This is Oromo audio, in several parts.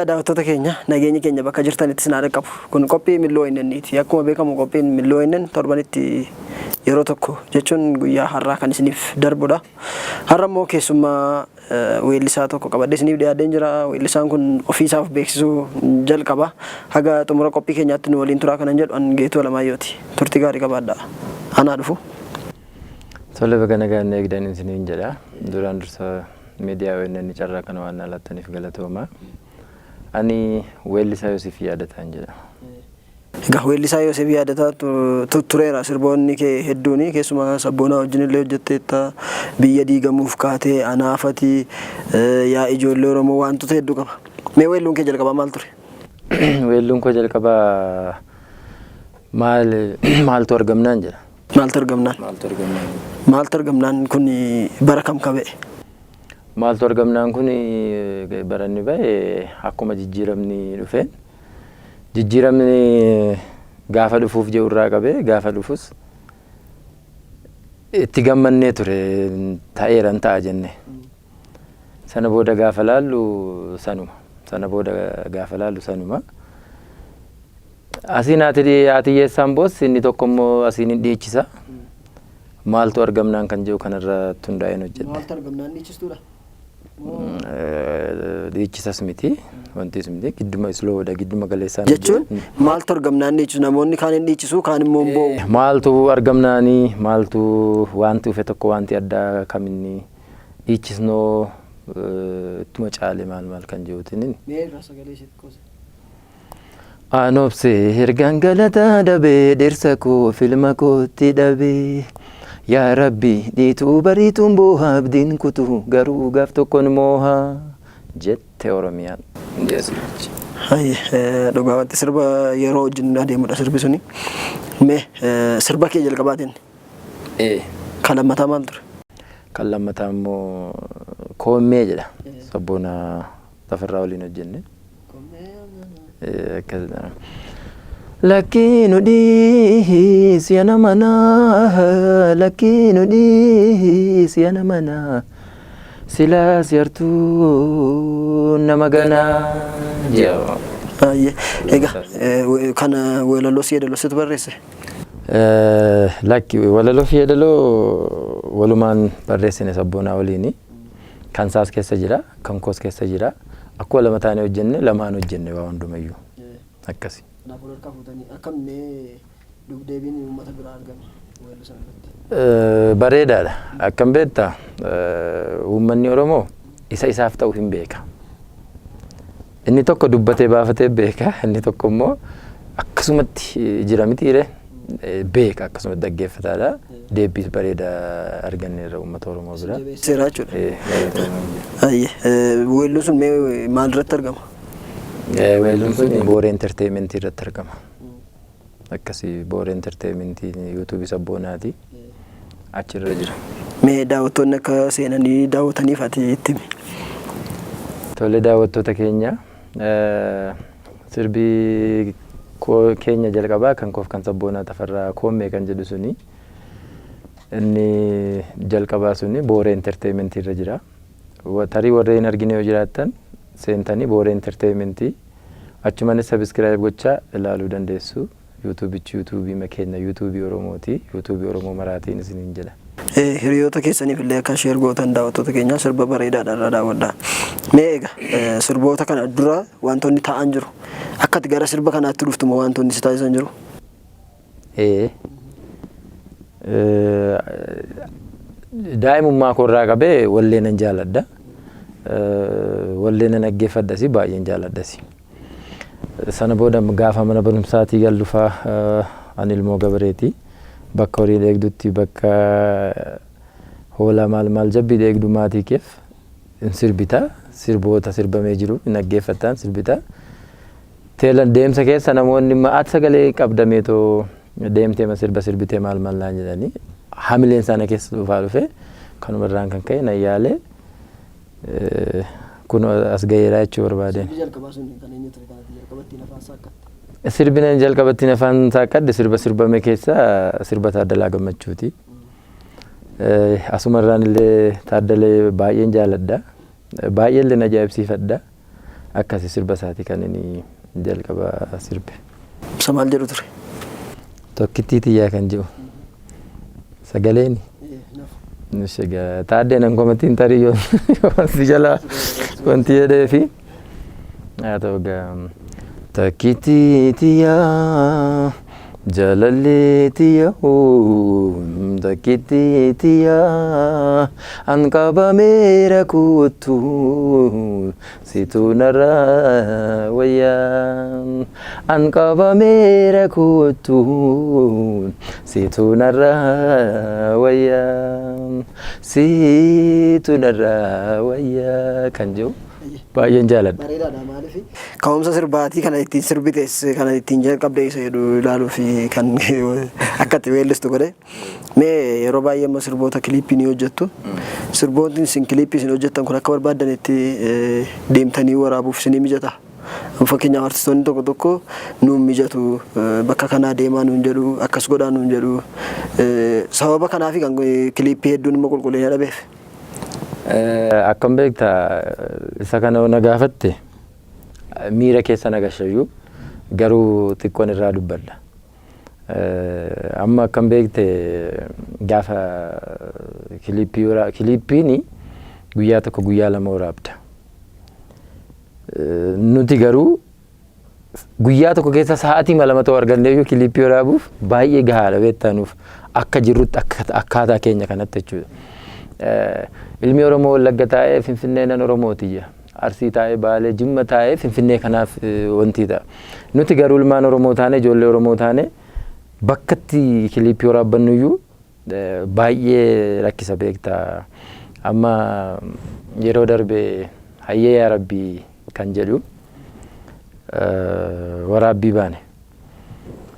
Daawwattoota keenya, nageenyi keenya bakka jirtanitti isin haa dhaqqabu. Kun qophii Milloo ONN'ti. Akkuma beekamu qophiin Milloo ONN torbanitti yeroo tokko jechuun guyyaa har'aa kan isiniif darbudha. Har'a immoo keessummaa weellisaa tokko qabadhee isiniif dhiyaadheen jira. Weellisaan kun ofiisaaf beeksisuu jalqaba. Haga xumura qophii keenyaatti nu waliin turaa kanan jedhu an Geetuu Alamaayyooti. Turtii gaarii qabaadhaa. Anaa dhufu. Tole, baga nagaan na eegdan isiniin jedha. Duraan dursa miidiyaa ONN carraa kana waan na laattaniif galatooma. Ani weellisaa Yoosef Yaadataan jedhama. Egaa weellisaa Yoosef Yaadataa tureera sirboonni kee hedduuni, keessumaa Sabboonaa wajjin illee hojjetteetta, Biyya Diigamuuf Kaatee, Anaafati, Yaa Ijoollee Oromoo, wantoota hedduu qaba. Mee weelluun kee jalqabaa maal ture? Weelluun koo jalqabaa maal maaltu argamnaan jedha. Maaltu argamnaan? Maaltu argamnaan? Maaltu argamnaan kun bara kam kaba'e? Maaltu argamnaan kun baranni ba'e akkuma jijjiiramni dhufeen, jijjiiramni gaafa dhufuuf jedhu irraa qabee gaafa dhufus itti gammannee ture, ta'eeran ta'a jenne. Sana booda gaafa laallu sanuma. Sana booda gaafa laallu sanuma. Asiin haati hiyyeessaan boossi, inni tokko immoo asiin hin dhiichisa. Maaltu argamnaan kan jedhu kanarratti hundaa'een hojjedhe. Maaltu argamnaan dhiichistuudha? Dhiichisas miti, wantis miti, gidduma islowdha, gidduma galeessaan. Jechuun maaltu argamnaan dhiichisu, namoonni kaan hin dhiichisu, kaan immoo hin boo'u. Maaltu argamnaanii, maaltu wanti dhufe tokko, wanti addaa kaminni dhiichisnoo ittuma caale, maal maal kan jedhuutiin. Mee irraa sagalee ishee xiqqoose. Anobsee ergaan galataa dhabee, dhirsa koo filma kootti dhabee. Yaa Rabbi, dhiituu bariituun booha, abdiin kutu garuu gaaf tokkoon mooha jette Oromiyaan. Dhugaawatti sirba yeroo wajjin adeemudha sirbi suni. Mee sirba kee jalqabaatiin kan lammataa maal ture? Kan lammataa immoo Koommee jedha. Sabboona Tafarraa waliin hojjenne. Akkas. Lakkii nu dhiisi ana manaa, lakkii nu dhiisi ana manaa, silaa si hartuu nama ganaa jedha. Egaa kana walaloo si yeedaloo situ barreesse? Lakki, walaloo fi yeedaloo walumaan barreessine Sabboonaa waliini. Kan isaas keessa jira, kan koos keessa jira. Akkuma lama taanee hojjenne, lamaan hojjenne waa hundumayyuu. Akkasi. Kanaafuu harkaa fuutanii akkam, mee dubdeebiin uummata biraa argame weelluu sana irratti? Bareedaadha. Akkam beektaa, uummanni Oromoo isa isaaf ta'u hin beeka. Inni tokko dubbatee baafatee beeka, inni tokko immoo akkasumatti jira mitiire, beeka, akkasumatti dhaggeeffataadha. Deebiis bareedaa arganneerra uummata Oromoo bira. Seeraa jechuudha. Weelluun sun mee maal irratti argama? Weelluun sun Booree Entertainmentii irratti argama. Akkasii, Booree Entertainmentii yuutuubii Sabboonaati. Achirra jira. Mee daawwattoonni akka seenanii daawwataniif ati itti himi. Tole, daawwattoota keenya, sirbi keenya jalqabaa kan koof kan Sabboonaa Tafarraa Koommee kan jedhu suni, inni jalqabaa suni Booree Entertainmentii irra jira. Tarii warreen hin argine yoo jiraattan, seentanii Booree Entertainmentii achumanis subscribe gochaa ilaaluu dandeessu. Yuutuubichi yuutuubii keenya, yuutuubii Oromooti. Yuutuubii Oromoo maraatiin isiniin jedha. Hiriyoota keessaniif illee akka share gootan, daawwattoota keenya, sirba bareedaadha, irraa daawwadhaa. Mee egaa sirboota kana dura wantoonni ta'an jiru. Akka ati gara sirba kanaatti dhuftuma wantoonni si taasisan jiru? Ee. Daa'imummaa koo irraa qabee wallee nan jaaladha. Wallee nan dhaggeeffadhasi, baay'een jaaladhasi. Sana booda gaafa mana barumsaatii gallu fa'aa, ani ilmoo gabareeti. Bakka horiin eegdutti, bakka hoolaa maal maal jabbii eegdu, maatii keef hin sirbita. Sirboota sirbamee jiru hin dhaggeeffattaan sirbita. Teelan deemsa keessa namoonni ati sagalee qabdameetoo deemtee ma sirba sirbitee maal maal naan jedhanii, hamileen sana keessa dhufaa dhufe, kanumarraan kan ka'e nan yaalee kun as gaheeraa jechuu barbaadeen. Sirbi jalqabaa sun kan eenyu ture kanatti jalqabattiin afaan saaqqatte? Sirbi nan jalqabattiin afaan saaqqadhe sirba sirbame keessaa sirba Taaddalaa Gammachuuti. Asumarraan illee Taaddalee baay'een jaaladha. Baay'ee illee ajaa'ibsiifadha. Akkasi sirba isaatii kan inni jalqaba sirbe. Isa maal jedhu ture? Tokkittii tiyyaa kan jedhu. Sagaleen. Egaa taaddee nan komatiin tarii yoo wanti jala wanti jedhee fi haa ta'u egaa tokkittii tiyyaa jaalallee tiyyaa tokkittii tiyyaa an qabameera kuttu situ narraa wayyaa an qabameera kuttu situ narraa wayyaa situ narraa wayyaa kan jedhu baay'een jaaladha. Bareedaadha maaliif? Ka'umsa sirbaatii kana ittiin sirbites kana ittiin jalqabde isa jedhu ilaaluu fi kan akka itti weellistu godhe. Mee yeroo baay'ee immoo sirboota kiliippii ni hojjettu. Sirbootni isin kiliippii isin hojjettan kun akka barbaaddanitti deemtanii waraabuuf isinii mijata? Fakkeenyaaf artistoonni tokko tokko nuun mijatu, bakka kanaa deemaa nuun jedhu, akkas godhaa nuun jedhu. Sababa kanaafi kan kiliippii hedduun immoo qulqullina dhabeef. Akkam beekta, isa kana na gaafatte miira keessa na gashayyuu garuu xiqqoon irraa dubbadha. Amma akkam beekte, gaafa kiliippii kiliippiin guyyaa tokko guyyaa lama waraabda. Nuti garuu guyyaa tokko keessa sa'aatii lama ta'u arganneeyyuu kiliippii waraabuuf baay'ee gahaadha beektaa nuuf akka jirrutti akkaataa keenya kanatti jechuudha. Ilmi Oromoo Wallagga taa'ee Finfinnee nan Oromootiyya. Arsii taa'ee, Baalee, Jimma taa'ee Finfinnee kanaaf wanti ta'a. Nuti garuu ilmaan Oromoo taane, ijoollee Oromoo taane, bakkatti kiliippii waraabbannuyyuu baay'ee rakkisa beektaa. Amma yeroo darbe "Hayyee yaa Rabbii" kan jedhu waraabbii baane.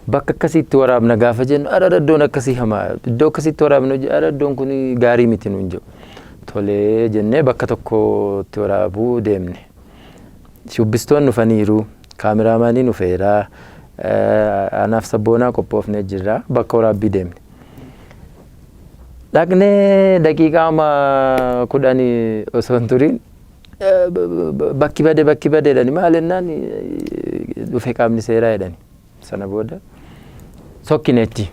Bakka akkasiitti waraabna gaafa jennu, "Ara iddoon akkasii hamaa, iddoo akkasiitti waraabna, ara iddoon kun gaarii miti" nuun jedhu. Tolee jennee bakka tokkotti waraabuu deemne. Shubbistoonni dhufaniiru, kaameraamaaniin dhufeera, anaaf sabboonaa qophoofnee jirra, bakka waraabbii deemne. Dhaqnee daqiiqaa 10 osoo hin turin "Bakki bade, bakki bade" jedhani. Maal jennaan, "Dhufe qaamni seeraa" jedhani. Sana booda sokkineetti.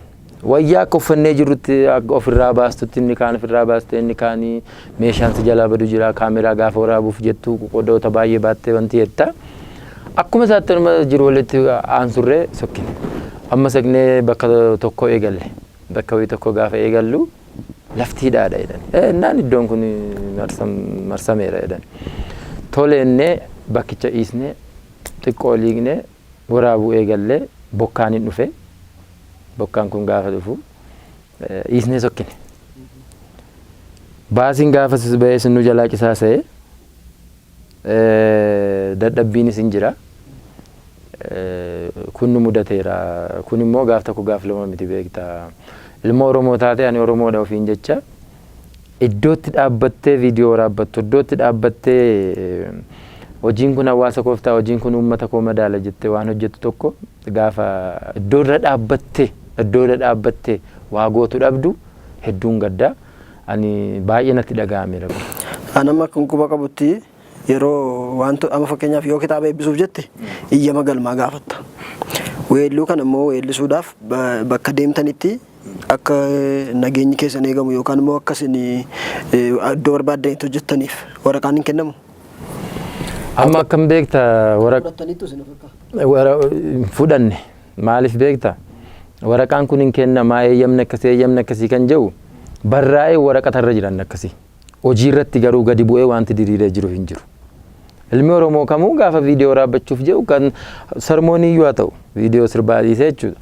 Wayyaa akka uffannee jirrutti akka ofirraa baastutti inni kaan ofirraa baaste, inni kaan meeshaan si jalaa badu jira, kaameraa gaafa waraabuuf jettu qodoota baay'ee baattee wanti jetta. Akkuma isaatti anuma jiru walitti aansurree sokkine. Amma saqnee bakka tokko eegalle. Bakka wayii tokko gaafa eegallu "Lafti hidhaadha" jedhan. Innaan "Iddoon kun marsameera" jedhan. Tole innee bakkicha dhiisnee xiqqoo liiqnee waraabuu eegallee bokkaan hin dhufe. Bokkaan kun gaafa dhufu dhiisnee sokkine. Baasiin gaafa bahee sun nu jalaa qisaasa'e, dadhabbiinis hin jira. Kun nu mudateera. Kun immoo gaaf tokko gaaf lama miti beektaa. Ilma Oromoo taate, ani Oromoodha ofiin jecha, iddootti dhaabbattee viidiyoo waraabbattu, iddootti dhaabbattee hojiin kun hawaasa koof ta'a, hojiin kun uummata koo madaala jettee waan hojjettu tokko gaafa iddoo irra dhaabbattee waa gootu dhabdu hedduun gaddaa. Ani baay'ee natti dhaga'ameera kun. Ani amma kun quba qabutti yeroo wanto amma fakkeenyaaf yoo kitaaba eebbisuuf jette iyyama galmaa gaafatta. Weelluu kana immoo weellisuudhaaf bakka deemtanitti akka nageenyi keessan eegamu yookaan immoo akka isin iddoo barbaaddanitti hojjettaniif waraqaan hin kennamu. Amma akkam beekta, Fudhattaniittu isin fakkaata. Fudhanne. Maaliif beekta, waraqaan kun hin kennamaa, eeyyamni akkasii kan jedhu barraa'ee waraqatarra jiran akkasii hojii irratti garuu gadi bu'ee wanti diriiree jiru hin jiru. Ilmi Oromoo kamuu gaafa viidiyoo waraabbachuuf jedhu, kan sarmoonii iyyuu haa ta'u, viidiyoo sirbaa dhiisee jechuudha.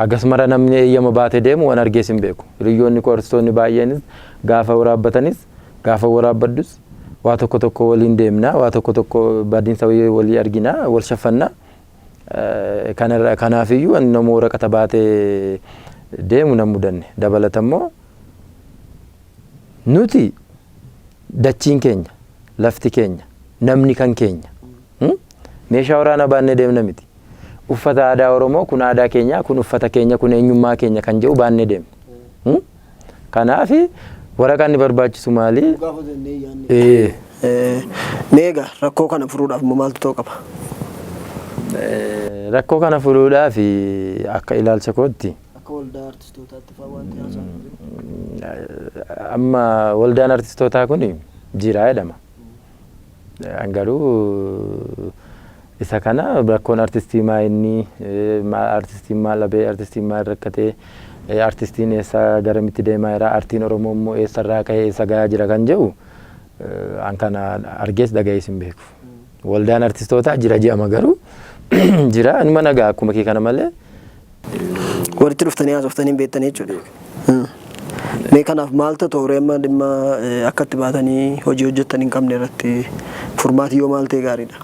Agas mara namni eeyyama baatee deemu waan argees hin beeku. Hiriyoonni koo artistoonni baay'eenis gaafa waraabbatanis, gaafa waraabbadhus waa tokko tokko waliin deemna, waa tokko tokko badiinsa walii argina, wal shaffanna. Kanarra kanaafiyyuu ani nama waraqata baatee deemu nan mudanne. Dabalata immoo nuti dachiin keenya, lafti keenya, namni kan keenya. Meeshaa waraanaa baannee deemna miti. Uffata aadaa Oromoo kun aadaa keenya, kun uffata keenya, kun eenyummaa keenya kan jedhu baannee deemna. Kanaaf Waraqaan inni barbaachisu maali? Mee egaa rakkoo kana furuudhaaf immoo maaltu ta'uu qaba? Rakkoo kana furuudhaaf akka ilaalcha kootti. Akka waldaa artistootaatti fa'aa wanti haasa'amu jiru. Amma waldaan artistootaa kun jira jedhama. Garuu isa kana rakkoon artistii maa inni, artistiin maal dhabee, artistiin maal rakkatee, artistiin eessa garamitti deemaa jira, artiin Oromoo immoo eessarraa ka'ee eessa gahaa jira kan jedhu an kana argees dhaga'ees hin beeku. Waldaan artistootaa jira jedhama, garuu jira inuma nagaa akkuma kee kana malee. Walitti dhuftanii haasoftanii hin beektanii jechuudha. Mee kanaaf maaltu tooree amma dhimma akka itti baatanii hojii hojjettan hin qabne irratti furmaati yoo maal ta'e gaariidha?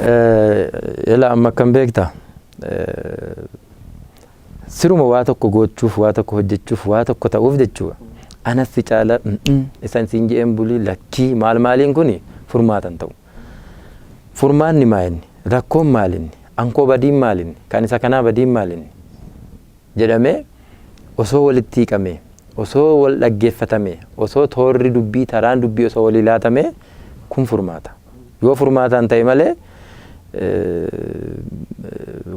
Ela, amma akkam beekta, siruma waa tokko gochuuf, waa tokko hojjechuuf, waa tokko ta'uuf jechuudha. Anas si caala, isan siin je'een bulii, lakkii, maal maaliin kun furmaatan ta'u. Furmaanni maa inni? Rakkoon maalinni? Ankoo badiin maalinni? Kan isa kanaa badiin maalinni? Jedhamee osoo walitti hiiqamee, osoo wal dhaggeeffatamee, osoo toorri dubbii, taraan dubbii osoo walii laatamee, kun furmaata. Yoo furmaataan ta'e malee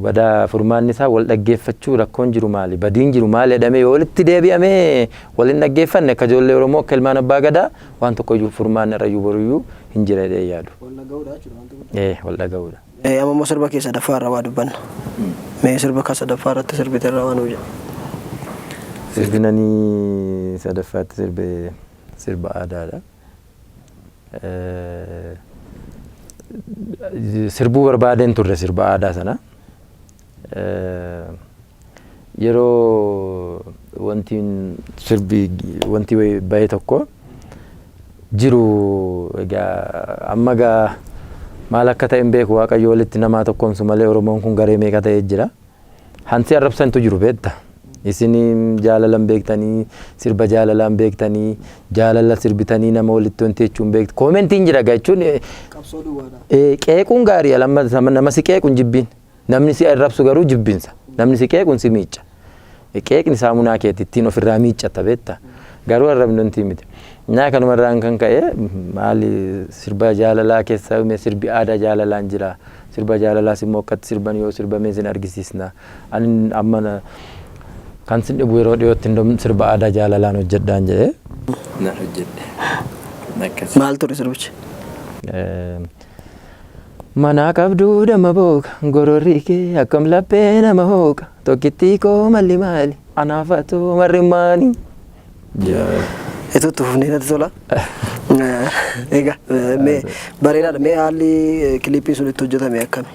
badaa. Furmaanni isaa wal dhaggeeffachuu. Rakkoon jiru maali, badiin jiru maali jedhamee yoo walitti deebi'amee wal hin dhaggeeffanne, akka ijoollee Oromoo, akka ilmaan abbaa gadaa, waan tokko iyyuu furmaanni irra iyyuu boruyyuu hin jira jedhee yaadu. Wal dhaga'uudha jechuudha wanti guddaa. Ee, wal dhaga'uudha. Amma immoo sirba kee sadaffaa irraa waa dubbanna. Mee sirba ka sadaffaa irratti sirbite irraa waan hojjedhu. Sirbinanii sadaffaatti sirbe sirba aadaadha. Sirbuu barbaadeen turre sirba aadaa sana. Yeroo wanti sirbi wanti bahe tokko jiru, egaa amma egaa maal akka ta'e hin beeku, Waaqayyo walitti namaa tokkoomsu malee Oromoon kun garee meeqa ta'ee jira. Hansi arrabsantu jiru beekta. Isin jaalalan beektanii, sirba jaalalaan beektanii, jaalala sirbitanii nama walitti wanti jechuun beektu. Commentiin jira egaa jechuun Qabsoo duwwaadha. Qeequun gaarii, nama si qeequun jibbiin. Namni si arrabsu garuu jibbinsa. Namni si qeequun si miicca. Qeeqni saamunaa keeti ittiin ofirraa miiccatta beekta. Garuu arrabni wanti miti. Naa kanumarraan kan ka'e maali, sirba jaalalaa keessa sirbi aadaa jaalalaan jira. Sirba jaalalaas immoo akkatti sirban yoo sirbamee sin argisiisna. Ani amma kan sin dhibu yeroo dhiyootti indom sirba aadaa jaalalaan hojjedhaan jedhee. Nan hojjedhe. Akkas. Maal ture sirbichi? Manaa qabduu dama booka, gororri kee akkam laphee nama hooqa, tokkittii koo malli maali, anaafatu marri maani. Itti fufnee natti tola. Egaa mee bareedaadha. Mee haalli kiliippiin sun itti hojjetame akkami?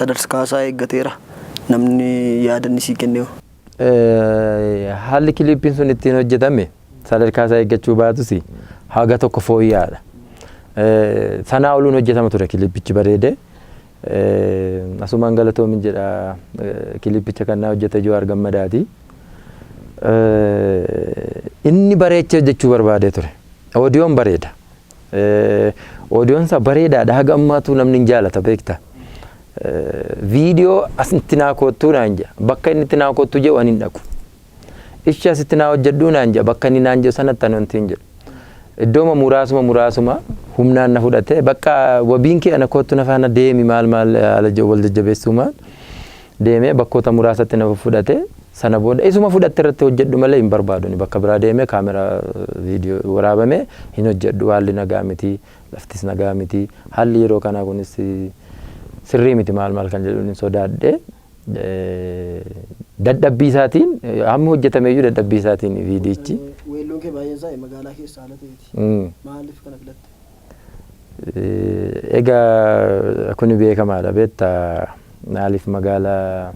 Sadarkaa isaa eeggateera. Namni yaada inni sii kenne hoo? Haalli kiliippiin sun ittiin hojjetame sadarkaa isaa eeggachuu baatus haga tokko fooyya'aadha. Sanaa oluun hojjetama ture kiliippichi bareedee. Asumaan galatoomin jedha, kiliippicha kan naa hojjete Jawaar Gammadaati. Inni bareechee hojjechuu barbaadee ture. Oodiyoon bareeda. Oodiyoon isaa bareedaadha, haga ammaatu namni hin jaalata beekta. Viidiyoo asitti naa koottuu naan jedha. Bakka inni itti naa koottuu jedhu ani hin dhaqu. Ishi asitti naa hojjedhuu naan jedha. Bakka inni naan jedhu sanatti ani wanti hin jedhu. Iddooma muraasuma muraasuma humnaan na fudhate, bakka wabiin kee ana koottu na faana deemi, maal maal haala wal jajjabeessuu maal deemee bakkoota muraasatti na fudhate. Sana booda isuma fudhatte irratti hojjedhu malee hin barbaadu. Bakka biraa deemee kaameraa viidiyoo waraabamee hin hojjedhu. Haalli nagaa miti, laftis nagaa miti, haalli yeroo kanaa kunis sirrii miti, maal maal kan jedhu hin sodaadhe. Dadhabbii isaatiin hamma hojjetame iyyuu dadhabbii isaatiin viidiyichi. Weelluun kee baay'een isaa magaalaa keessa haala ta'eeti. Maaliif kana filatte? Egaa kuni beekamaadha beektaa, maaliif magaalaa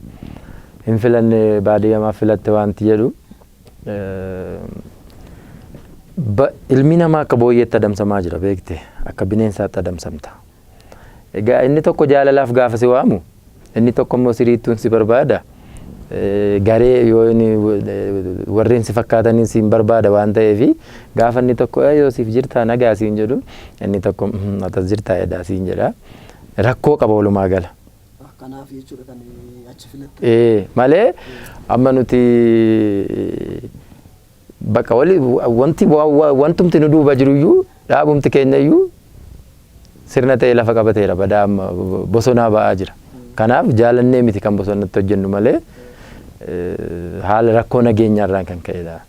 hin filanne, baadiyyaa maaf filatte wanti jedhu, ilmi namaa akka booyyeetti adamsamaa jira beekte, akka bineensaatti adamsamta. Egaa inni tokko jaalalaaf gaafa si waamu, inni tokko immoo siriittuun si barbaada. Garee yoo inni warreen si fakkaataniin si hin barbaada waan ta'eef, gaafa inni tokko "yoo siif jirtaa, nagaa" siin jedhu, inni tokko "atas jirtaa edhaa" siin jedha. Rakkoo qaba walumaa gala. Kanaaf jechuudha kan achi filatte. Malee amma nuti Bakka wali wanti wantumti nu duuba jiruyyuu, dhaabumti keenyayyuu sirna ta'ee lafa qabateera, badaa amma bosonaa ba'aa jira. Kanaaf jaalannee miti kan bosonatti hojjennu malee, haala rakkoo nageenyaarraan kan ka'edha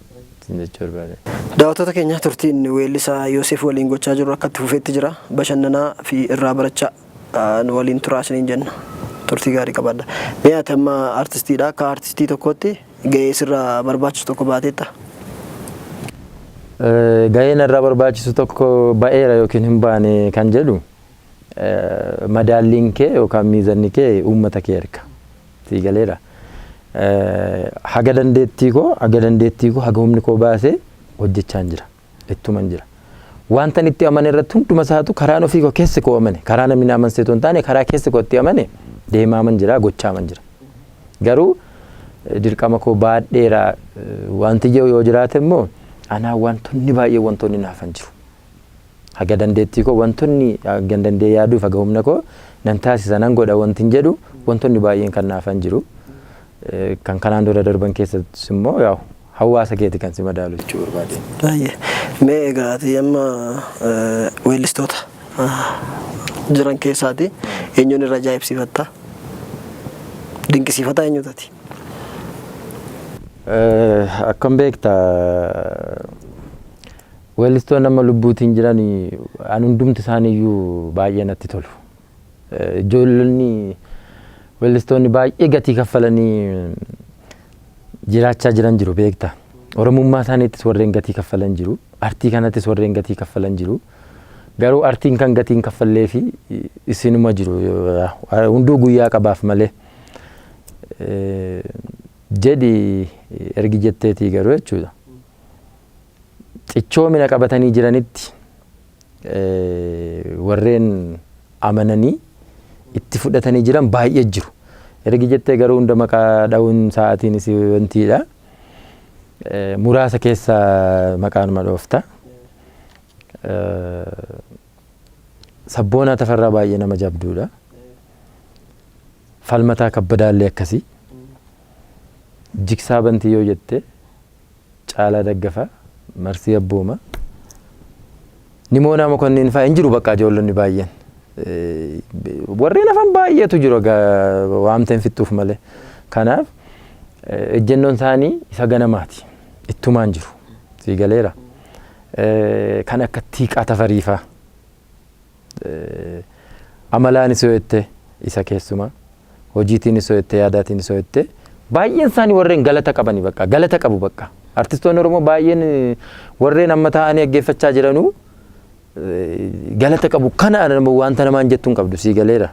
jechuu barbaade. Daawwattoota keenya, turtiin weellisaa Yoosef waliin gochaa jiru akka itti fufeetti jira. Bashannanaa fi irraa barachaa nu waliin turaa isiniin jenna. Turtii gaarii qabaadha. Mee ati amma artistiidha. Akka artistii tokkootti gahee sirraa barbaachisu tokko baateetta? Gaheen irraa barbaachisu tokko ba'eera yookiin hin baane kan jedhu, madaalliin kee yookaan miizanni kee uummata kee erga. Sii galeera. Haga dandeettii koo, haga humni koo baasee hojjechaan jira. Ittuman jira. Wanta itti amane irratti hunduma isaatu karaan ofii koo keessi koo amane, karaa namni na amansiisu hin taane, karaa keessi koo itti amane deemaaman jira, gochaaman jira. Garuu dirqama koo baadheera wanti jiru yoo jiraate immoo, anaa wantoonni baay'ee, wantoonni naafan jiru. Haga dandeettii koo, wantoonni haga dandee yaaduuf, haga humna koo nan taasisa, nan godha wanti hin jedhu, wantoonni baay'een kan naafan jiru. Kan kanaan dura darban keessattis immoo yaa'u hawaasa keeti kan si madaalu jechuu barbaade. Baay'ee. Mee egaa ati amma weellistoota jiran keessaati eenyuun irra ajaa'ibsiifatta? Dinqisiifataa eenyuutati? Akkam beekta, weellistoonni amma lubbuutiin jiran an hundumti isaaniiyyuu baay'ee natti tolu. Ijoollonni weellistoonni baay'ee gatii kaffalanii jiraachaa jiran jiru, beekta. Oromummaa isaaniittis warreen gatii kaffalan jiru. Artii kanattis warreen gatii kaffalan jiru. Garuu artiin kan gatiin kaffallee fi isinuma jiru. Hunduu guyyaa qabaaf malee. Jedhi ergi jetteetii garuu jechuudha. Cichoomina qabatanii jiranitti warreen amananii itti fudhatanii jiran baay'ee jiru. Ergi jettee garuu hunda maqaa dha'uun sa'aatiinis wantiidha. Muraasa keessa maqaanuma dhoofta. Sabboonaa Tafarraa baay'ee nama jabduudha. Falmataa Kabbadaallee akkasii. Jigsaa Bantii yoo jette, Caalaa Daggafaa, Marsii Abbooma. Nimoonaa Mokonniin fa'aa hin jiru, bakka ijoollonni baay'een. Warreen hafan baay'eetu jiru egaa, waamteen fixxuuf malee. Kanaaf ejjennoon isaanii isa ganamaati. Ittumaan jiru. Sii galeera. Kan akka Tiiqaa Tafarii fa'aa. Amalaanis yoo jette isa keessumaa. Hojiitiinis yoo jette, yaadaatiinis yoo jette, baay'een isaanii warreen galata qabani, bakka galata qabu bakka. Artistoonni Oromoo baay'een warreen amma taa'anii dhaggeeffachaa jiranuu galata qabu. Kana wanta namaan jettu hin qabdu, sii galeera.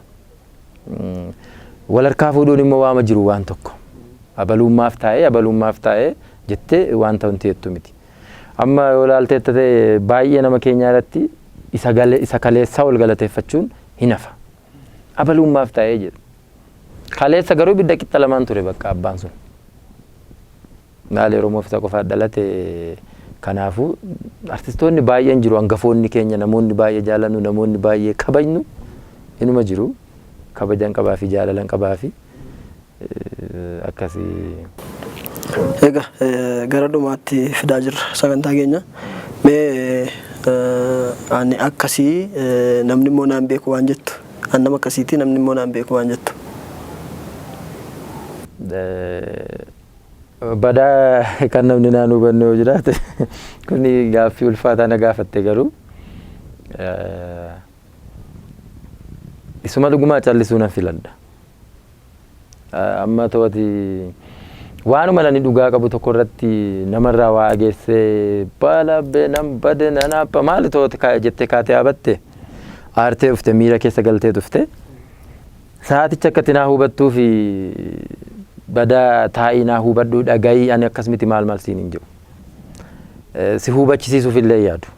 Wal harkaa fuudhuun immoo waama jiru waan tokko. Abaluummaaf taa'ee, abaluummaaf taa'ee jettee wanta wanti jettu miti. Amma yoo ilaalteetta ta'e, baay'ee nama keenyaa irratti isa kaleessaa ol galateeffachuun hin hafa. Abaluummaaf taa'ee jedhu. Kaleessa garuu ibidda qixxa lamaan ture bakka abbaan sun. Maali, Oromoof isa qofaa dhalate? Kanaafuu artistoonni baay'een jiru, hangafoonni keenya, namoonni baay'ee jaalannu, namoonni baay'ee kabajnu inuma jiru. Kabajan qabaa fi jaalalan qabaa fi akkasii. Egaa gara dhumaatti fidaa jirra sagantaa keenya. Mee ani akkasii, namni immoo naan beeku waan jettu. An nama akkasiiti, namni immoo naan beeku waan jettu. Badaa kan namni naan hubanne yoo jiraate, kuni gaaffii ulfaataa na gaafatte, garuu isuma dhugumaa callisuu nan filadha. Amma to'ati waanuma nani dhugaa qabu tokko irratti namarraa waa ageessee baala nan bade nan hapha maali to'ati jettee kaatee dhaabatte, aartee dhufte, miira keessa galtee dhufte, sa'aaticha akkatti naa hubattuu fi badaa taa'ii naa hubadhuu dhagayii, ani akkas miti maal maal siin hin jiru. Si hubachisiisuuf illee yaadu.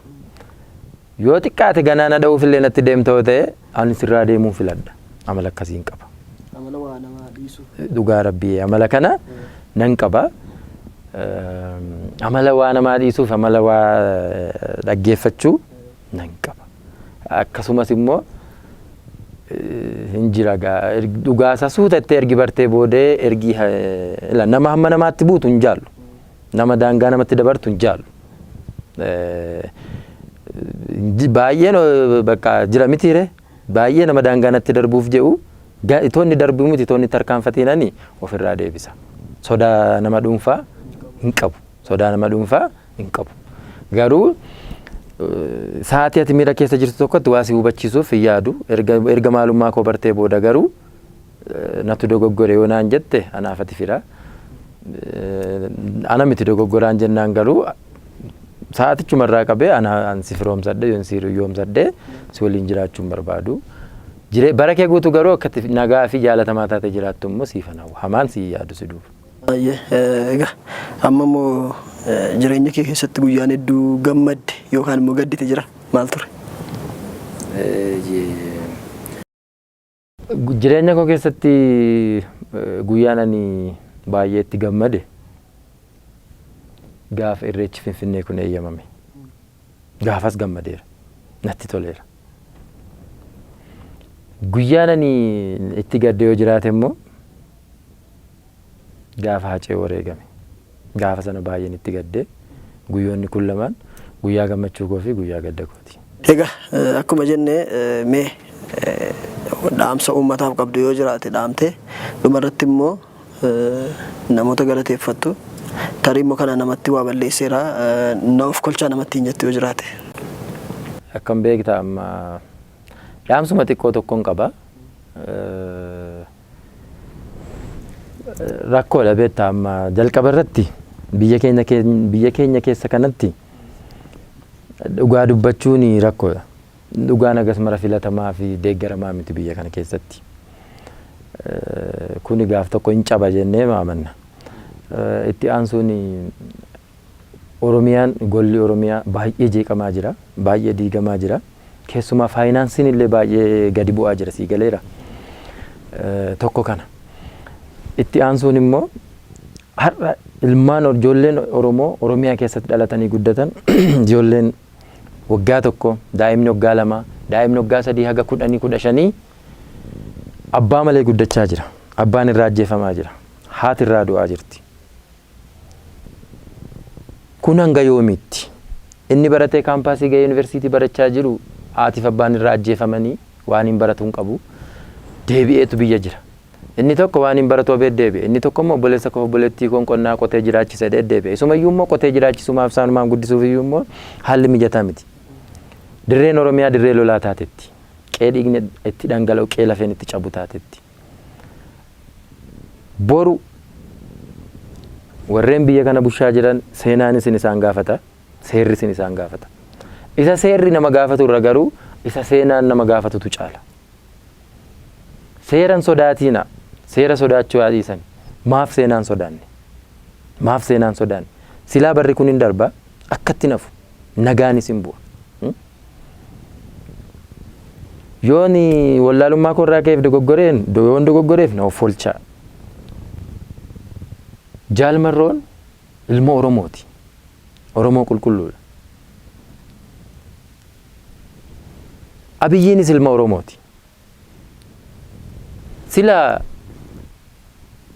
Yoo xiqqaate ganaa na dha'uuf illee natti deemta yoo ta'e, ani sirraa deemuu filadha. Amala akkasiin qaba. Amala waa namaa dhiisuu. Dhugaa rabbii, amala kana nan qaba. Amala waa namaa dhiisuuf, amala waa dhaggeeffachuu nan qaba. Akkasumas immoo hin jira dhugaasaa suuta itti ergi bartee boodee ergi nama hamma namaatti buutu hin jaallu. Nama daangaa namatti dabartu hin jaallu. Baay'een bakka jira mitiire, baay'ee nama daangaa natti darbuuf jedhu itoonni darbuu miti, itoonni tarkaanfatiinani ofirraa deebisa. Sodaa nama dhuunfaa hin qabu. Sodaa nama dhuunfaa hin qabu. Garuu sa'aatii ati miira keessa jirtu tokkotti waa si hubachiisuuf hin yaadu. Erga maalummaa koo bartee booda garuu natu dogoggore yoo naan jette, anaaf ati fira. Ana miti dogoggoraan jennaan garuu sa'aatichumarraa qabee ana an si firoomsadhe, yoon si hiriyoomsadhe, si waliin jiraachuu hin barbaadu. Bara kee guutuu garuu akka itti nagaa fi jaalatamaa taate jiraattu immoo siifan hawwa. Hamaan si yaadu si duuba. Baay'ee egaa, amma immoo jireenya kee keessatti guyyaan hedduu gammadde yookaan immoo gaddite jira, maal ture? Jireenya koo keessatti guyyaan ani baay'ee itti gammade gaafa Irreechi Finfinnee kun eeyyamame. Gaafas gammadeera. Natti toleera. Guyyaan ani itti gadde yoo jiraate immoo gaafa Hacee wareegame. Gaafa sana baay'een itti gadde. Guyyoonni kun lamaan guyyaa gammachuu koo fi guyyaa gadda kooti. Egaa, akkuma jenne, mee dhaamsa uummataaf qabdu yoo jiraate dhaamtee, dhumarratti immoo namoota galateeffattu, tarii immoo kana namatti waa balleesseera, na of kolchaa namatti hin jettu yoo jiraate. Akkam beektaa, amma dhaamsuma xiqqoo tokkoon qaba. Rakkoodha beektaa, amma jalqaba irratti biyya keenya keessa kanatti dhugaa dubbachuun rakkoodha. Dhugaan agas mara filatamaa fi deeggaramaa miti biyya kana keessatti. Kuni gaaf tokko hin caba jennee amanna. Itti aansuun Oromiyaan, golli Oromiyaa baay'ee jeeqamaa jira. Baay'ee diigamaa jira. Keessumaa faayinaansiin illee baay'ee gadi bu'aa jira, sii galeera. Tokko kana. Itti aansuun immoo har'a ilmaan ijoolleen Oromoo Oromiyaa keessatti dhalatanii guddatan, ijoolleen waggaa 1, daa'imni waggaa 2, daa'imni waggaa 3 haga 10, 15 abbaa malee guddachaa jira. Abbaan irraa ajjeefamaa jira. Haati irraa du'aa jirti. Kun hanga yoomiitti? Inni baratee kaampaasii gahee yuunivarsiitii barachaa jiru, haatiif abbaan irraa ajjeefamanii waan hin baratu hin qabu. Deebi'eetu biyya jira. Inni tokko waan hin baratu habeet deebi'e. Inni tokko immoo obboleessa koo, obboleettii koon qonnaa qotee jiraachisa jedhee deebi'e. Isumayyuu immoo qotee jiraachisumaaf, isaanumaan guddisuuf iyyuu immoo haalli mijataa miti. Dirreen Oromiyaa dirree lolaa taatetti. Qe'ee dhiigni itti dhangala'u, qe'ee lafeen itti cabu taatetti. Boru warreen biyya kana bushaa jiran seenaan isin isaan gaafata, seerri isin isaan gaafata. Isa seerri nama gaafatu irra garuu isa seenaan nama gaafatutu caala. Seeran sodaatiina, seera sodaachuu haa dhiisan. Maaf seenaan sodaanne? Maaf seenaan sodaanne? Silaa barri kun hin darba, akkatti nafu nagaanis hin bu'a. Yooni wallaalummaa koo irraa ka'eef dogoggoreen, yoon dogoggoreef na of oolchaa. Jaal Marroon ilma Oromooti. Oromoo qulqulluudha. Abiyyiinis ilma Oromooti. Sila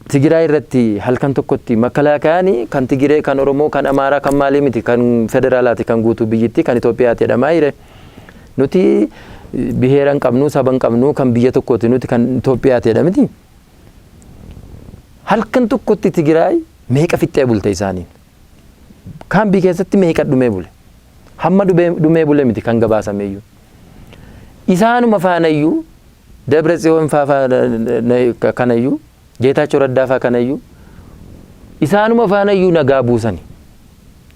Tigraay irratti halkan tokkotti makkalaakayaan kan Tigiree, kan Oromoo, kan Amaaraa, kan maalii miti, kan federaalaati, kan guutuu biyyittii, kan Itoophiyaati jedhamaa jire. Nuti biheera hin qabnu, saba hin qabnu, kan biyya tokkooti, nuti kan Itoophiyaati jedha miti. Halkan tokkotti Tigraay meeqa fixxee bulte isaaniin? Kaambii keessatti meeqa dhumee bule? Hamma dhumee bule miti kan gabaasameyyuu. Isaanuma faanayyuu Dabra Tsiyoon faa kanayyuu, Geetaachoo Raddaa faa kanayyuu, isaanuma faanayyuu nagaa buusani.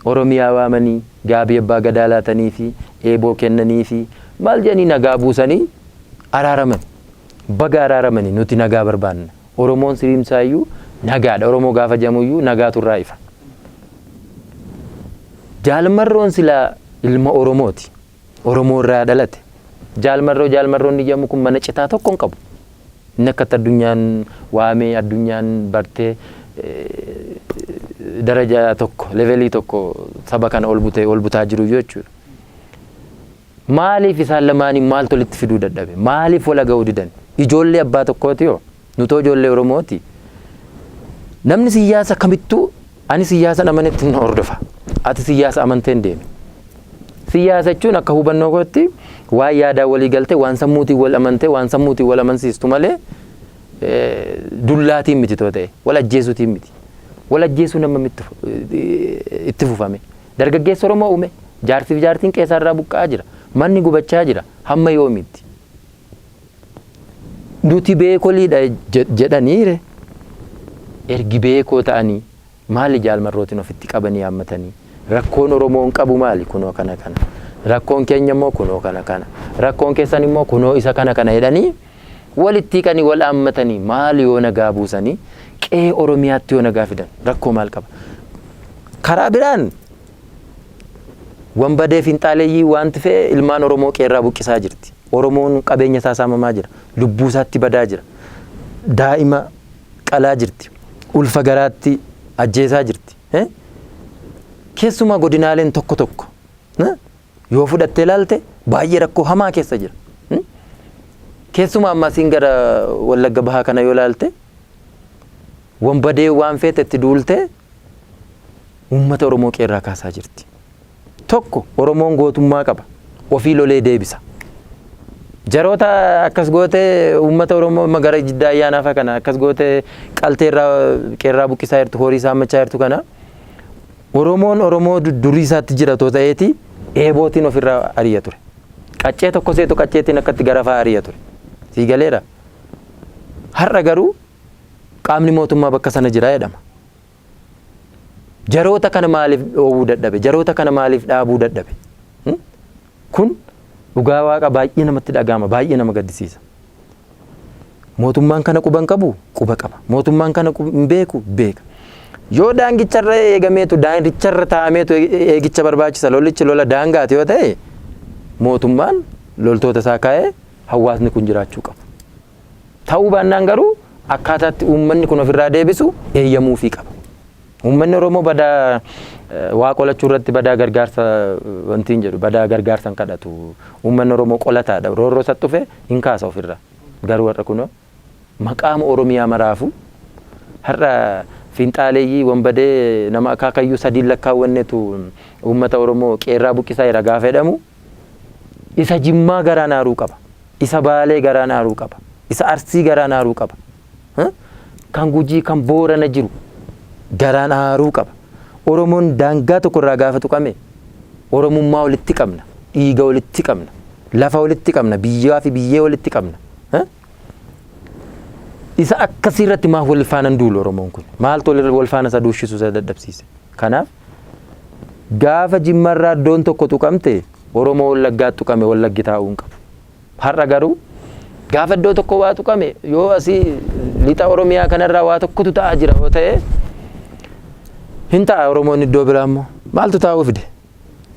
Oromiyaa waamanii gaabii abbaa gadaa laatanii fi eeboo kennanii fi maal jedhanii nagaa buusanii araaraman. Baga araaramanii, nuti nagaa barbaanna. Oromoon siriimsaayyuu nagaadha. Oromoo gaafa jedhamuyyuu nagaatu irraa ifa. Jaalmarroon silaa ilma Oromooti. Oromoo irraa dhalate. Jaalmarroo Jaalmarroon inni jedhamu kun mana citaa tokko hin qabu. Inni akkatti addunyaan waamee, addunyaan bartee, daraja tokko, levelii tokko saba kana ol butee ol butaa jiru jechuudha. Maaliif isaan lamaanii maaltu walitti fiduu dadhabe? Maaliif wal aga'uu didan? Ijoollee abbaa tokkooti yoo? Nutoo ijoollee Oromooti. Namni siyaasa kamittuu Ani siyaasa amanetti hin hordofa. Ati siyaasa amantee hin deemi. Siyaasa jechuun akka hubannoo kootti waan yaadaan walii galtee, waan sammuutiin wal amantee, waan sammuutiin wal amansiistu malee dullaatiin miti too ta'e wal ajjeesuutiin miti. Wal ajjeesuu nama itti fufame. Dargaggeessa Oromoo uume jaarsiif jaartiin qeessaarraa buqqa'aa jira. Manni gubachaa jira. Hamma yoomiitti? Nuti beekoliidha jedhaniire ergi beekoo ta'anii maali jaalmarrootiin ofitti qabanii yaammatanii rakkoon Oromoon qabu maali kunoo kana kana rakkoon keenya immoo kunoo kana kana rakkoon keessan immoo kunoo isa kana kana jedhanii walitti hiiqanii wal haammatanii maali yoo nagaa buusanii qe'ee Oromiyaatti yoo nagaa fidan rakkoo maal qaba? Karaa biraan wanbadee finxaaleeyyii wanti fe'e ilmaan Oromoo qeerraa buqqisaa jirti. Oromoon qabeenya isaa saamamaa jira. Lubbuu isaatti badaa jira. Daa'ima qalaa jirti. Ulfa garaatti ajjeesaa jirti. Keessumaa godinaaleen tokko tokko yoo fudhattee ilaalte baay'ee rakkoo hamaa keessa jira. Keessumaa ammasiin gara Wallagga Bahaa kana yoo ilaalte wanbadee waan feete itti duultee uummata Oromoo qeerraa kaasaa jirti. Tokko Oromoon gootummaa qaba. Ofii lolee deebisa. Jaroota akkas gootee uummata Oromoo gara Jiddaa Ayyaanaa fa'a kana akkas gootee qaltee irraa qeerraa buqqisaa jirtu horii saammachaa jirtu kana Oromoon Oromoo durii isaatti jira too ta'eeti eebootiin ofirraa ari'a ture. Qaccee tokko seetu qacceetiin akkatti garafaa ari'a ture. Sii galeera. Har'a garuu qaamni mootummaa bakka sana jira jedhama. Jaroota kana maaliif dhoowwuu dadhabe? Jaroota kana maaliif dhaabuu dadhabe? Kun dhugaa waaqa baay'ee namatti dhaga'ama, baay'ee nama gaddisiisa. Mootummaan kana quba hin qabu? Quba qaba. Mootummaan kana hin beeku? Beeka. Yoo daangicharra eegameetu daangicharra taa'ameetu eegicha barbaachisa lolichi lola daangaati yoo ta'e mootummaan loltoota isaa kaa'ee hawaasni kun jiraachuu qaba. Ta'uu baannaan garuu akkaataatti uummanni kun ofirraa deebisu eeyyamuufii qaba. Uummanni Oromoo badaa waa qolachuu irratti badaa gargaarsa wanti hin jedhu badaa gargaarsa hin kadhatu. Uummanni Oromoo qolataadha. Roorroo isa dhufe hin kaasa ofirraa. Garuu har'a kunoo maqaama Oromiyaa maraafu har'a fiinxaaleeyyii wanbadee nama akaakayyuu sadiin lakkaawwannetu uummata Oromoo qeerraa buqqisaa jira gaafa jedhamu isa Jimmaa garaan aaruu qaba. Isa Baalee garaan aaruu qaba. Isa Arsii garaan aaruu qaba. Kan Gujii kan Boorana jiru garaan aaruu qaba. Oromoon daangaa tokko irraa gaafa tuqame Oromummaa walitti qabna. Dhiiga walitti qabna. Lafa walitti qabna. Biyyaa fi biyyee walitti qabna. Isa akkasii irratti maaf wal faana hin duulu Oromoon kun? Maaltu wal faana isa duushshisu isa dadhabsiise? Kanaaf gaafa Jimmarraa iddoon tokko tuqamte Oromoo Wallaggaa tuqame Wallaggi taa'uu hin qabu. Har'a garuu gaafa iddoo tokko waa tuqame yoo asii lixa Oromiyaa kanarraa waa tokkotu ta'aa jira yoo ta'e hin ta'a Oromoon iddoo biraa immoo maaltu taa'uu fide?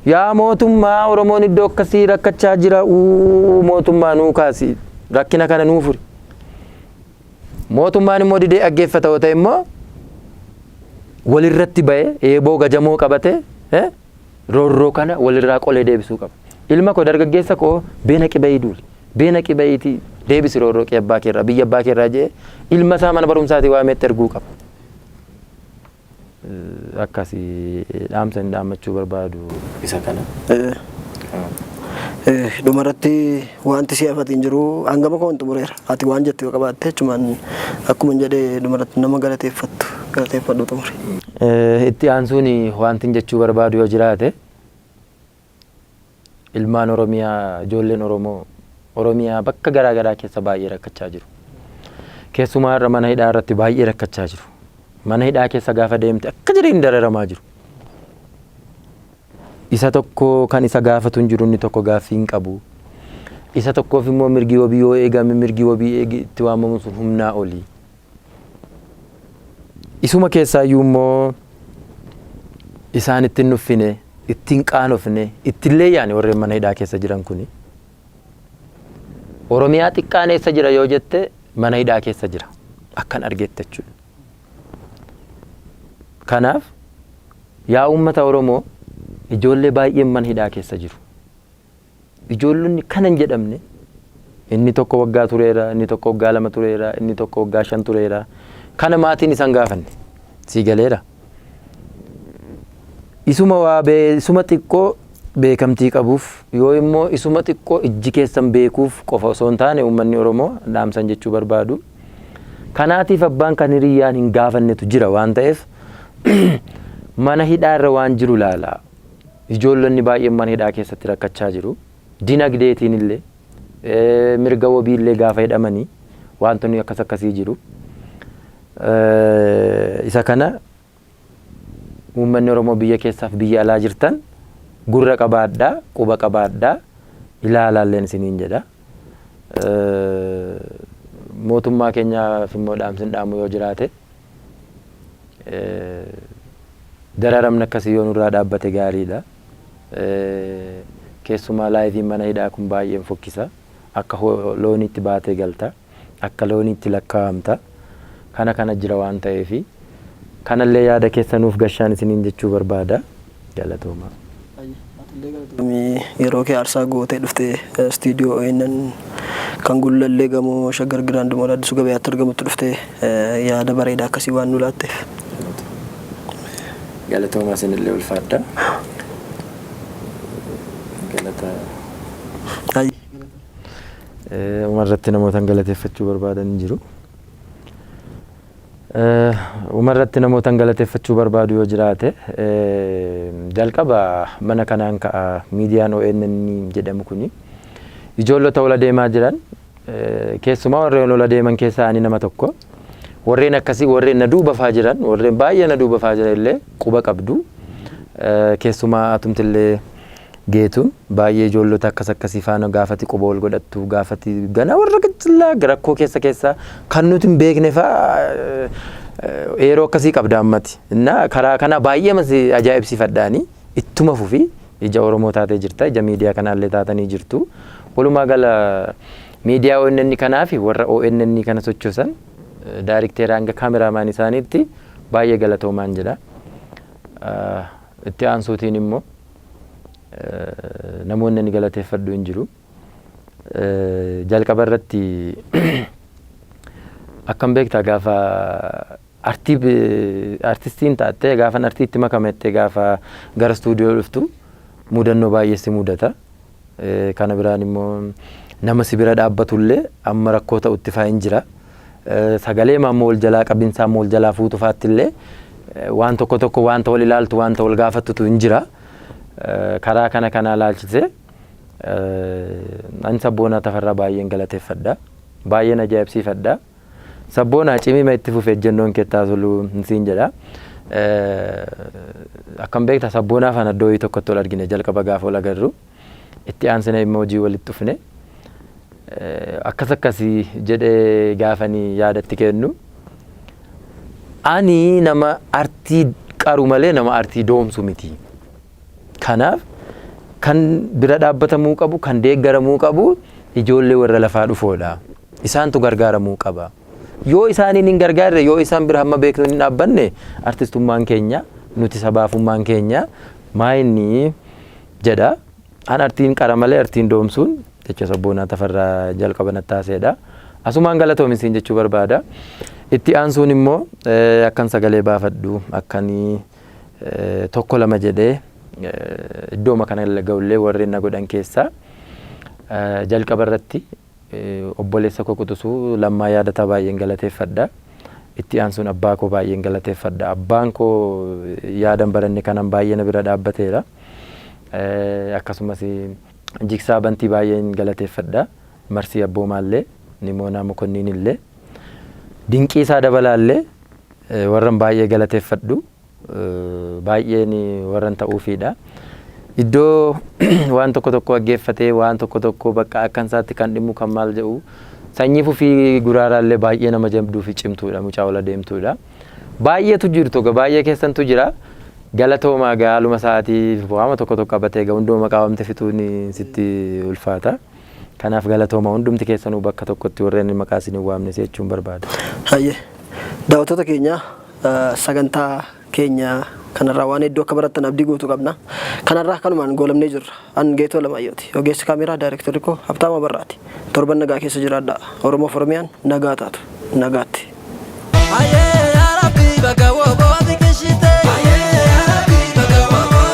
Yaa mootummaa Oromoon iddoo akkasii rakkachaa jira uu mootummaa nuu kaasi rakkina kana nuu furi. Mootummaan immoo didee dhaggeeffata yoo ta'e immoo walirratti ba'ee eeboo gajamoo qabatee roorroo kana walirraa qolee deebisuu qaba. Ilma koo dargaggeessa koo beena qiba'ii duuli. Beena qiba'iitii deebisi roorroo qe'ee abbaa keerraa biyya abbaa keerraa jedhee ilma isaa mana barumsaatii waameetti erguu qaba. Akkasi dhaamsa hin dhaammachuu barbaadu isa kana. Dhumarratti wanti si hafate hin jiru hangama koo hin xumureera. Ati waan jettu yoo qabaatte jechumaan akkuma hin jedhee dhumarratti nama galateeffattu galateeffadhu xumuri. Itti aansuun wanti jechuu barbaadu yoo jiraate ilmaan Oromiyaa ijoolleen Oromoo Oromiyaa bakka garaa garaa keessa baay'ee rakkachaa jiru. Keessumaa irra mana hidhaa irratti baay'ee rakkachaa jiru. Mana hidhaa keessa gaafa deemte akka jireenya dararamaa jiru. Isa tokko kan isa gaafatu hin jiru inni tokko gaaffii hin qabu. Isa tokkoof immoo mirgi wabii yoo eegame mirgi wabii itti waamamu sun humnaa oli. Isuma keessaayyuu immoo isaan ittiin nuffine, ittiin qaanofne, ittiin leeyyaane warreen mana hidhaa keessa jiran kuni. Oromiyaa xiqqaan eessa jira yoo jette mana hidhaa keessa jira. Akkan argetti jechuudha. Kanaaf yaa uummata Oromoo ijoollee baay'een mana hidhaa keessa jiru. Ijoollonni kana hin jedhamne inni tokko waggaa tureera, inni tokko waggaa 2 tureera, inni tokko waggaa 5 tureera. Kana maatiin isaan gaafanne. Sii galeera. Isuma waa isuma xiqqoo beekamtii qabuuf yoo immoo isuma xiqqoo ijji keessan beekuuf qofa osoo hin taane uummanni Oromoo dhaamsan jechuu barbaadu. Kanaatiif abbaan kan hiriyyaan hin gaafannetu jira waan ta'eef mana hidhaa irra waan jiru ilaala. Ijoollonni baay'een mana hidhaa keessatti rakkachaa jiru. Dinagdeetiin illee mirga wabii illee gaafa hidhamanii wantoonni akkas akkasii jiru. Isa kana uummanni Oromoo biyya keessaaf biyya alaa jirtan gurra qabaadhaa, quba qabaadhaa, ilaalaalleen isiniin jedha. Mootummaa keenyaaf immoo dhaamsin dhaamu yoo jiraate, dararamni akkasii yoo nurraa dhaabbate gaariidha. Keessumaa lifeiin mana hidhaa kun baay'een fokkisa. Akka looniitti baatee galta. Akka looniitti lakkaa'amta. Kana kana jira waan ta'eefi kanallee yaada keessa nuuf gashaan isiniin jechuu barbaada. Galatoomaa. Yeroo kee aarsaa gootee dhuftee istiidiyoo ONN kan Gullallee gamoo Shaggar Grand Mall Addisuu Gabayaatti argamutti dhuftee yaada bareedaa akkasii waan nu laatteef. Galatoomaa, isinillee ulfaadha. Galata. Umarratti namootan galateeffachuu barbaadan hin jiru. Umarratti namootan galateeffachuu barbaadu yoo jiraate, jalqaba mana kanaan ka'a. Miidiyaan ONN jedhamu kuni ijoollota ola deemaa jiran, keessumaa warreen ola deeman keessaa ani nama tokko. Warreen akkasii, warreen na duuba faa jiran, warreen baay'ee na duuba faa jiran illee quba qabdu. Keessumaa atumtillee Geetuun baay'ee ijoollota akkas akkasii faana gaafati quba wal godhattu, gaafati gana warra qicillaa rakkoo keessa keessa kan nuti hin beekne faa yeroo akkasii qabda ammati. Innaa karaa kana baay'ee mas ajaa'ibsiifadhaani ittuma fufi. Ija Oromoo taatee jirta, ija miidiyaa kanaallee taatanii jirtu. Walumaa gala miidiyaa ONN kanaa fi warra ONN kana sochoosan, daarikteera hanga kaameramaan isaaniitti baay'ee galatoomaan jedha. Itti aansuutiin immoo namoonni ani galateeffadhu hin jiru. Jalqaba irratti akkam beektaa, gaafa artii artistiin taattee, gaafa artiitti makamettee, gaafa gara istuudiyoo dhuftu mudannoo baay'ee si mudata. Kana biraan immoo nama si bira dhaabbatullee amma rakkoo ta'utti faa hin jira. Sagalee ammoo wal jalaa qabinsaa ammoo wal jalaa fuutu faatti illee waan tokko tokko wanta wal ilaaltu, wanta wal gaafattutu hin jira. Karaa kana kana ilaalchisee ani Sabboonaa Tafarraa baay'een galateeffadha. Baay'een ajaa'ibsiifadha. Sabboonaa, cimima itti fufe, ejjennoon kee taasisuu siin jedha. Akkam beektaa, Sabboonaa faana iddoo tokkotti wal argine jalqaba gaafa wal agarru. Itti aansine immoo hojii walitti dhufne. Akkas akkasii jedhee gaafanii yaadatti kennu. Ani nama artii qaru malee nama artii doomsu miti. Kanaaf kan bira dhaabbatamuu qabu, kan deeggaramuu qabu ijoollee warra lafaa dhufoodha. Isaantu gargaaramuu qaba. Yoo isaaniin hin gargaarre, yoo isaan bira hamma beeknuun hin dhaabbanne, artistummaan keenya, nuti sabaafummaan keenya maa inni jedha. An artiin qara malee artiin doomsuun jecha Sabboonaa Tafarraa jalqaba nattaaseedha. Asumaan galatoomi jechuu barbaada. Itti aansuun immoo akkan sagalee baafadhu, akkanii tokko lama jedhee iddooma kana ga'ullee warreen na godhan keessaa jalqaba irratti obboleessa koo quxisuu Lammaa Yaadataa baay'een galateeffadha. Itti aansuun abbaa koo baay'een galateeffadha. Abbaan koo yaadan baranne kanan baay'ee na bira dhaabbateera. Akkasumas Jigsaa Bantii baay'een galateeffadha. Marsii Abboomaallee, Nimoonaa Mokonniin illee, Dinqiisaa Dabalaallee warran baay'ee galateeffadhu. Baay'een warran ta'uufiidha. Iddoo waan tokko tokko dhaggeeffatee, waan tokko tokko bakka akkan isaatti kan dhimmu kan maal jedhu, Sanyii Fufii Guraaraallee baay'ee nama jabduu fi cimtuudha, mucaa ola deemtuudha. Baay'eetu jirtu, baay'ee keessantu jira. Galatoomaa. Haaluma sa'aatii waama tokko tokko qabatee egaa hunduma maqaa waamte fixuun sitti ulfaata. Kanaaf galatooma hundumti keessanuu, bakka tokkotti warreen maqaa isin hin waamne jechuun barbaada. Hayyee, daawwattoota keenya, sagantaa keenya kanarraa waan hedduu akka barattan abdii guutuu qabna. Kanarraa kanumaan goolamnee jirra. An Geetoo Lamayyooti. Ogeessi kaameraa daayirektarri koo Habtaamaa Barraati. Torban nagaa keessa jiraadhaa. Oromoof Oromiyaan nagaa taatu. Nagaatti. Ayee yaa Rabbi, bakka woboo biqilchite. Ayee yaa Rabbi, bakka woboo.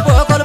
Obbo.